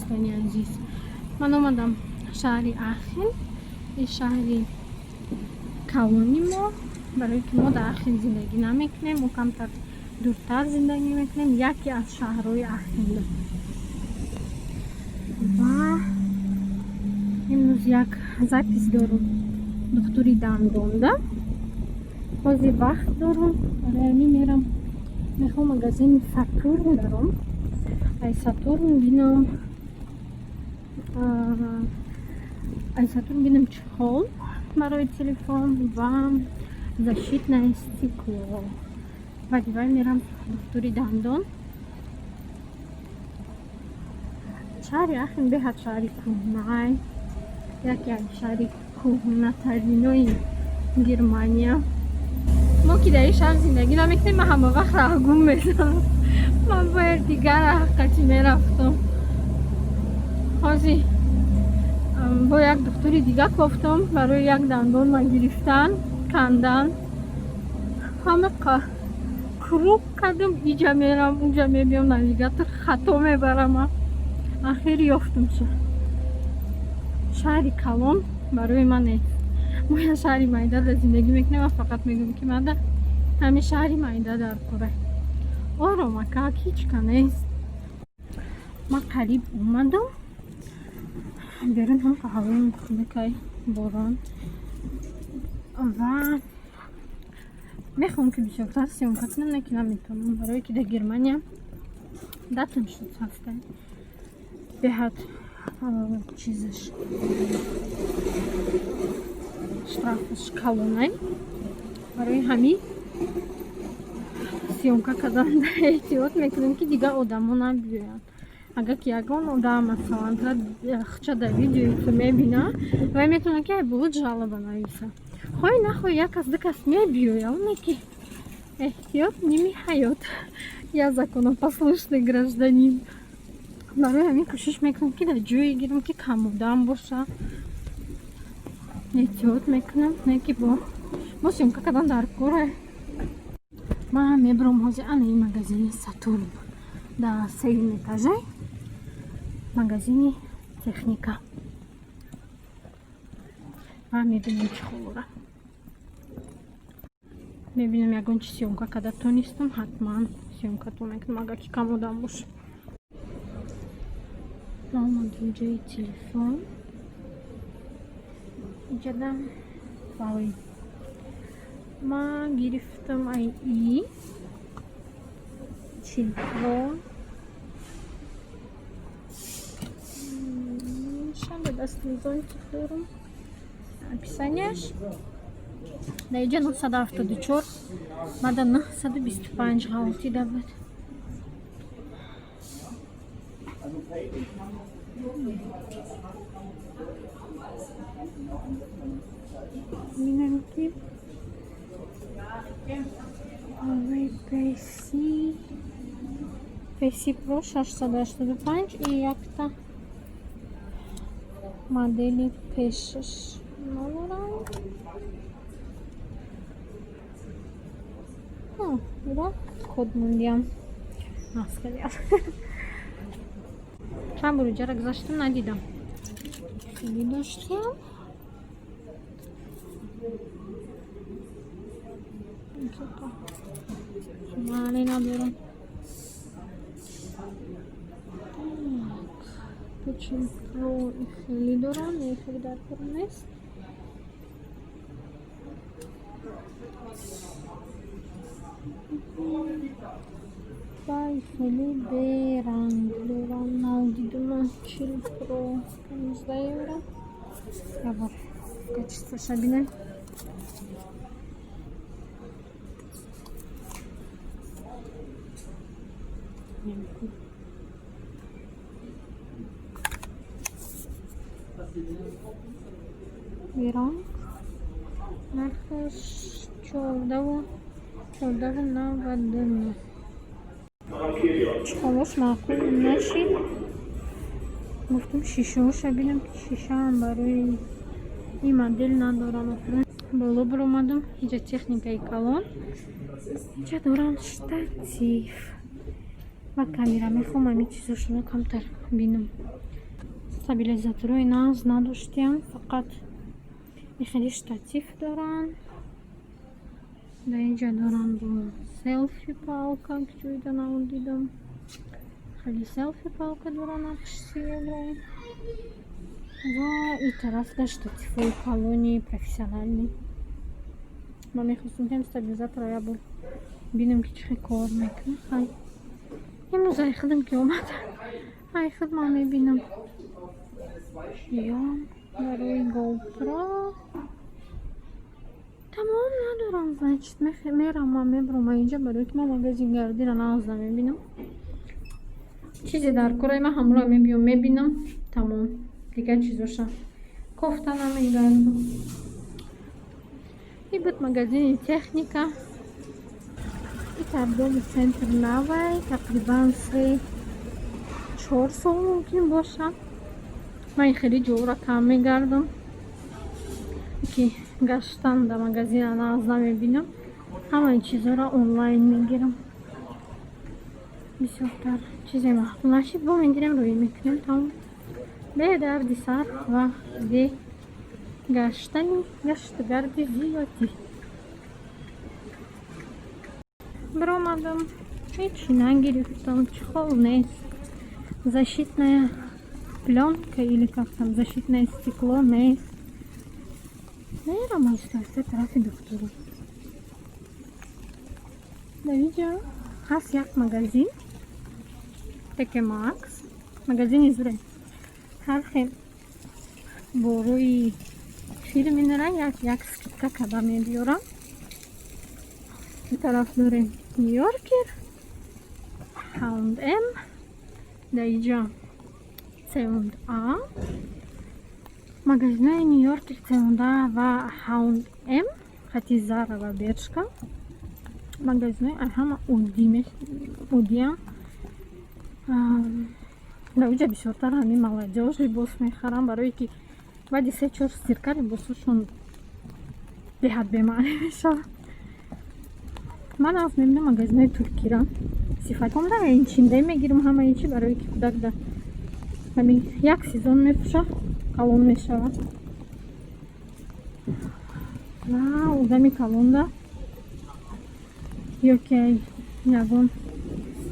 Дӯстони азиз, ман омадам шаҳри Ахен, ин шаҳри калони мо, барое ки мо дар Ахен зиндагӣ намекунем, мо камтар дуртар зиндагӣ мекунем, яке аз шаҳрҳои Ахен. Ва имрӯз як запись дорум духтури дандонда. Ҳозир вақт дорум, барои ҳамин мерам, мехоҳам магазини Сатурн даром, ай Сатурн бинам, ай Сатурн бинам чехол барои телефон ва защитное стекло. Баъди вай мерам духтури дандон. Шаҳри Ахен беҳад шаҳри кӯҳнай, яке аз шаҳри кӯҳнатаринои Германия. Мо ки дар ин шаҳр зиндагӣ намекунем, ман ҳама вақт раҳгум мезанам. Ман бояд дигар раҳқати мерафтам. Ҳозир бо як духтури дига кофтам барои як дандон ман гирифтан, кандан. Ҳама круг кардам, иҷа мерам, унҷа мебиём, навигатор хато мебарама. Ахир ёфтамша. Шаҳри калон барои ман нест. Мо як шаҳри майда дар зиндагӣ мекунем ва фақат мегӯем, ки мада ҳамин шаҳри майда дар кора. Оромакак, ҳеч ка нест. Ман қариб омадам. Берун ҳам ҳавои хунукай, борон, ва мехоҳам, ки бисёртар съёмка кунам, не ки наметавонам, барое ки дар Германия Datenschutz ҳаста, беҳад чизаш, штрафаш калонай. Барои ҳамин съёмка кардан эҳтиёт мекунем, ки дигар одамо набиёянд. Агар ки ягон одам, масалан, хча дар видеои ту мебина, вай метавонад, ки айболуд жалоба нависа. Хоҳӣ нахоҳӣ, як кас, ду кас мебиёя. Оне ки эҳтиёт ними ҳаёт. Я законопослушный гражданин. Барои ҳамин кӯшиш мекунам, ки дар ҷое гирам, ки камодам боша. Эҳтиёт мекунам, не ки бо съёмка кардан дар кора. Ман мебурам ҳозир ана ин магазини Сатурн, дар сеюм этажай, магазини техника, ва мебинем чехолора. Мебинам, ягон чи съёмка карда тонистам, ҳатман съёмкатон мекунам, агар ки кам одам боша. Омадем ҷои телефон. Иҷада вай ман гирифтам ай и 40 Pro. Шанда дастам зонтик дорам. Описанияш дар иҷа 974, мада 925 ғалтида буд. Бинем, ки Huawei PC Pro 685 и якта модели P6 надорам. Ира код мондиям. Маскалиям. Чанд бор иҷара гузаштам, надидам. Хеле доштем. Маъне надорам. Так, P40 Pro хеле дорам, не, хеле дар кор нест. Вай, хеле беранг дорам, нав дидум, 40 Pro 15 евро. Ябор качествоша бинем. Беранг. Нархаш 14,99. Чехолош маъқул нашид. Гуфтам, шишаоша бинам, ки шишаам барои ин модел надорам. Боло баромадам. Иҷа техникаи калон. Иҷа дорам штатив ва камера. Мехоҳам ҳамин чизошонро камтар бинам. Стабилизаторҳои нағз надоштиям, фақат хеле штатив доранд. Дар инҷа доранд бо селфи палка, ки ҷоида навон дидам. Хеле селфи палка доранд, 80 евро. Ва ин тараф да штативҳои калони профессиональный. Ман мехостам, ки стабилизаторро як бор бинам, ки чӣ хел кор мекунад. Хай, имрӯз ай худам ки омад, ай худ ман мебинам. Ё барои GoPro тамом надорам, значит, мерам, ман мебурам инҷа, барои ки ман магазингардиро нағз намебинам. Чизе дар кораи ман ҳамроҳ мебиём, мебинам, тамом, дигар чизоша кофта намегардам. И буд магазини техника. И торговый центр навай, тақрибан 3-4 сол мумкин бошад. Ман хеле ҷоро кам мегардам, ки гаштан дар магазина нағз намебинам. Ҳамаи чизҳоро онлайн мегирам бисёртар. Чизе маъқул нашид, бо мегирем, рӯӣ мекунем, тамом, бе дарди сар ва бе гаштани гаштугарди зиёдӣ. Биромадам, ҳечи нагирифтам, чехол нест, защитная плёнка или как там, защитное стекло нест. Мерам оҳиста оҳиста тарафи духтуру. Дар инҷа ҳаст як магазин TK Maxx, магазини зуре. Ҳар хел борои фирменныйра як як скидка карда мебиёрам. Ин тараф дорем Нью Йоркер, H&M, дар инҷа C&A. Магазинои Нью Йоркер, C&A ва H&M хати Зара ва Бершка магазинои ҳама оддиам. Дар оҷа бисёртар ҳамин молодёжь либос мехарам, барое ки баъди се чор стирка либосошон беҳад бемаънӣ мешавад. Ман аз мебинам магазинои туркира, сифатомда инчинде мегирам ҳамаи чи, барое ки кӯдак да ҳамин як сезон мепӯша, калон мешавад. Ва одами калонда ё ки ягон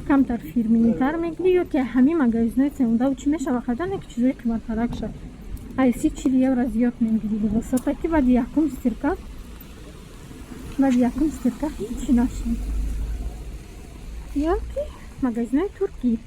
камтар фирменныйтар мегирӣ, ё ки ҳамин магазинои C&A чӣ мешава, харидан, ки чизои қиматтарак шад, ай 30-40 евро зиёд мегирӣ либосота, ки баъди якум стирка ҳечи нашад. Ё ки магазинои туркӣ.